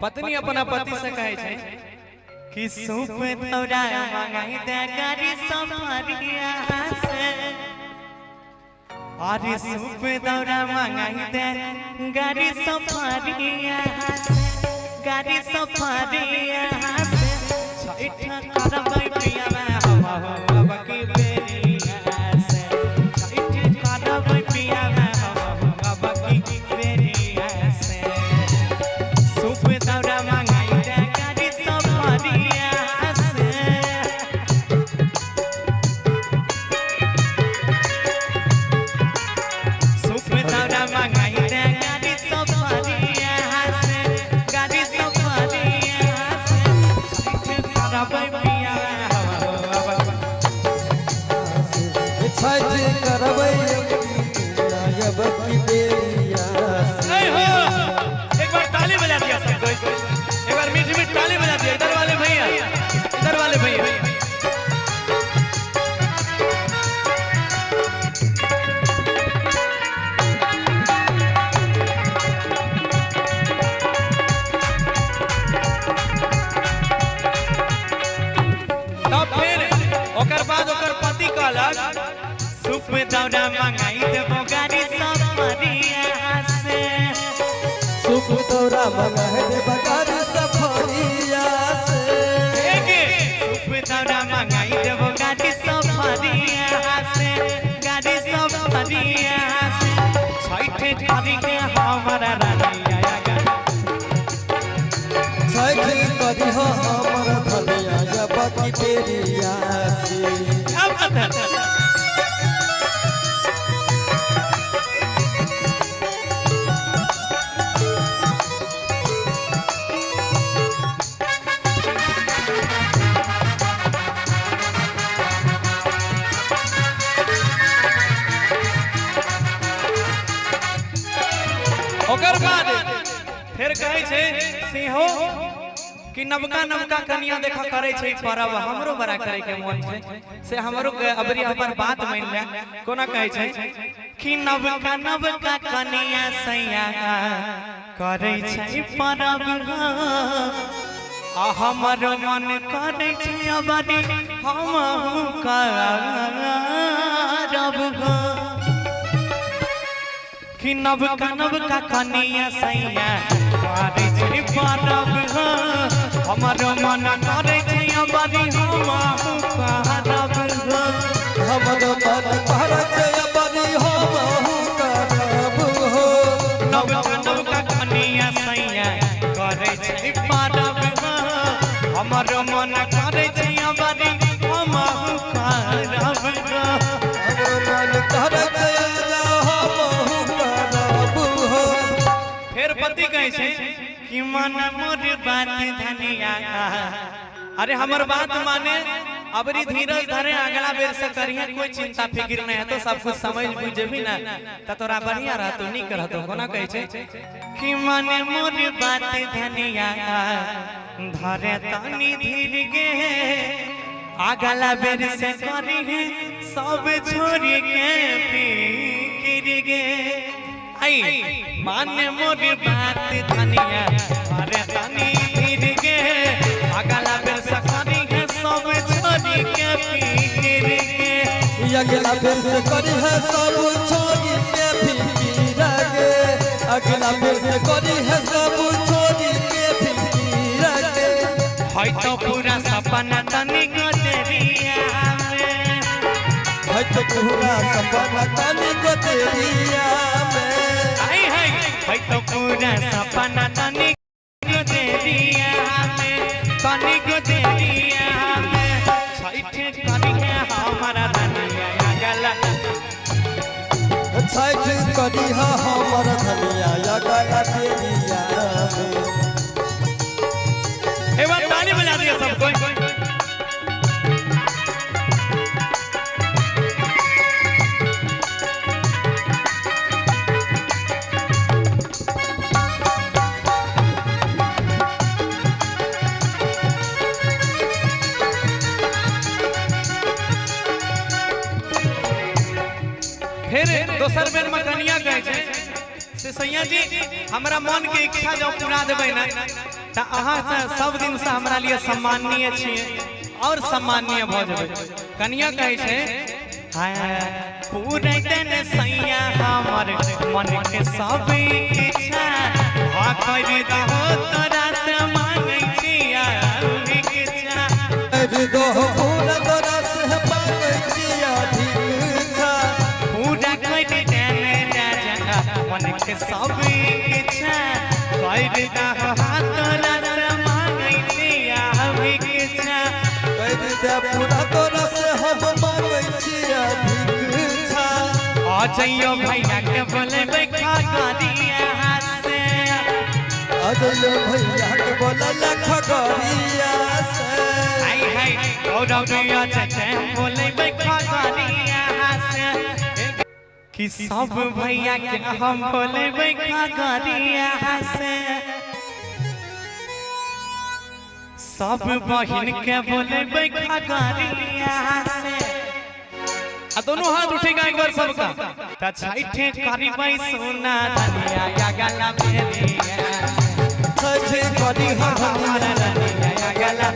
पत्नी अपना पति से कहै छै कि सूप दौरा मंगाई दे गाड़ी सफरिया से, अरे सूप दौरा मंगाई दे गाड़ी सफरिया से, गाड़ी सफरिया से, छठ करबै पियावा हम अब की बेरिया से, छठ करबै पियावा हम अब की बेरिया से, सूप दौरा मंगाई दे गाड़ी सफरिया से। सूप दौरा मंगाई दे गाड़ी सफरिया से, गाड़ी सफरिया से, छठ करबै पियावा हम अब। छठ करबै अब की बेरिया से। नहीं हो, एक बार ताली बजा दिया सबको, एक बार मीठी मीठी ताली बजा दिया। इधर वाले भैया, इधर वाले भैया। तब फिर ओकर बाद ओकर पति कहलक सूप दौरा मंगाई देबो गाड़ी सफरिया से, सुख दौरा मंगाई दे गाड़ी सफरिया से। सूप दौरा मंगाई देबो गाड़ी सफरिया से, गाड़ी सफरिया से, छठ करी के हमारा रानिया गा। छठ करी हमर धनिया अब की बेरिया से। क्या बात है। ओकर बाद फेर कहै छै सिंहो कि नवका नवका कनिया देखा करे छै परब, हमरो बड़ा करे के मन छै, से हमरो के अबरी हमर बात मान ले। कोना कहै छै कि नवका नवका कनिया सैया करे छै परब, आ हमरो मन करे छै अबरी हमहु करब हो। कि नवका नवका कनिया सैया करे छै परब हो, हमर मन करे छै अबरी हमहु करब हो। हमर मन करे छै अबरी हमहु करब हो। नवका नवका कनिया सैया करे छै परब हो, हमर मन करे छै अबरी हमहु करब हो। हमर मन करे छै हमहु करब हो। फेर पति कहै छै कि मन मोर बात धनिया, अरे हमर बात माने अबरी धीरज धरे अगला बेर से करिहे, कोई चिंता फिक्र नहीं है तो सब कुछ समझ बुझ भी ना त तोरा बढ़िया रहतो नीक रहतो। कोना कहै छै कि मन मोर बात धनिया धरे तनी धीर गे, अगला बेर से करिहे सब छोड़ के फिक्र गे। आई मान मोर बात धनिया अरे तनी धीर गे, अगला बेर से करिहे सब छोड़ के फिक्र गे। अगला बेर से करी है सब छोड़ी के फिकीर गे। अगला बेर से करी है सब छोड़ी के फिकीर गे। है तो पूरा सपना तनी गोदरिया में, है तो पूरा सपना तनी गोदरिया में। आई है तो पूरा सपना तनी गोदरिया में, तनी गोदरिया में, छठ करी है हमारा धनिया अगला। छठ करी है हमर धनिया अगला बेरिया में। एक बार ताली बजा दिया सबको। फिर दोसर बेर में कनिया कहै छै से सैया जी हमरा मन के इच्छा जब पूरा देबै ना तऽ अहाँ से सब दिन से हमरा लिए सम्माननीय छियै और सम्माननीय भऽ जेबै। कनिया कहै छै, हाय पूरे दिन सैया हमर मन के सब इच्छा, हा कर दहो तोरा से मांगै छिया इच्छा। कर दहो पूरा तोरा से मांगै छिया भिक्षा। पूरा कर देने राजा मन के सब इच्छा, कर दहो तोरा से मांगै छिया इच्छा। कर दे पूरा तोरा से हम मांगै छिया भिक्षा। आ जइयो भैया के बोलेबै खगड़िया से। अजय भैया के बोलल खगड़िया से। हाय हाय गौरव अजय बोलेबै खगड़िया से, कि सब भैया के हम बोलेबै खगड़िया से, सब बहिन के बोलेबै खगड़िया से। आ दोनों हाथ उठेगा एक बार सबका। त छैठे करबै सोना धनिया या गला मेरिया। छठि करी हमारा हमारा धनिया या गला